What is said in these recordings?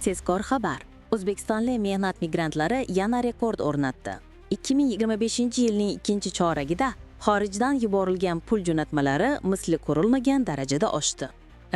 Tezkor xabar. O'zbekistonlik mehnat migrantlari yana rekord o'rnatdi. 2025-yilning ikkinchi choragida xorijdan yuborilgan pul jo'natmalari misli ko'rilmagan darajada oshdi.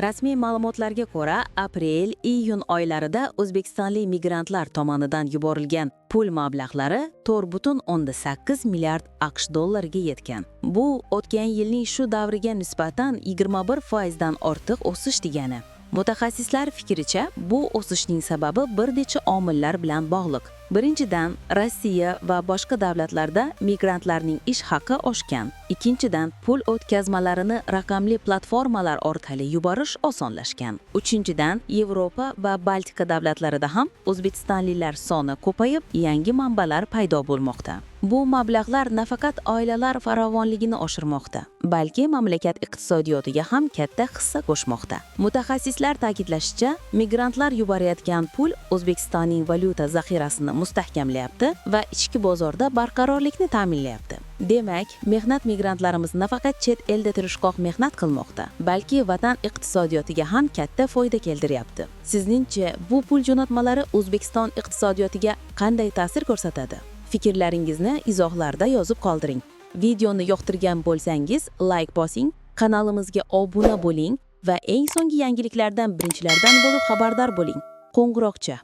Rasmiy ma'lumotlarga ko'ra, aprel, iyun oylarida o'zbekistonlik migrantlar tomonidan yuborilgan pul mablag'lari 4,8 milliard AQSh dollariga yetgan. Bu o'tgan yilning shu davriga nisbatan 21% dan ortiq o'sish degani. Mutaxassislar fikricha, bu o'sishning sababi bir necha omillar bilan bog'liq. Birinchidan, Rossiya va boshqa davlatlarda migrantlarning ish haqi oshgan. Ikkinchidan, pul o'tkazmalarini raqamli platformalar orqali yuborish osonlashgan. Uchinchidan, Yevropa va Baltika davlatlarida ham o'zbekistonliklar soni ko'payib, yangi manbalar paydo bo'lmoqda. Bu mablag'lar nafaqat oilalar farovonligini oshirmoqda, balki mamlakat iqtisodiyotiga ham katta hissa qo'shmoqda. Mutaxassislar ta'kidlashicha, migrantlar yuborayotgan pul O'zbekistonning valyuta zaxirasini mustahkamlayapti va ichki bozorda barqarorlikni ta'minlayapti. Demak, mehnat migrantlarimiz nafaqat chet elda tirishqoq mehnat qilmoqda, balki vatan iqtisodiyotiga ham katta foyda keltiryapti. Sizningcha, bu pul jo'natmalari O'zbekiston iqtisodiyotiga qanday ta'sir ko'rsatadi? Fikrlaringizni izohlarda yozib qoldiring. Videoni yoqtirgan bo'lsangiz, like bosing, kanalimizga obuna bo'ling va eng so'nggi yangiliklardan birinchilardan bo'lib xabardor bo'ling. Qo'ng'iroqcha.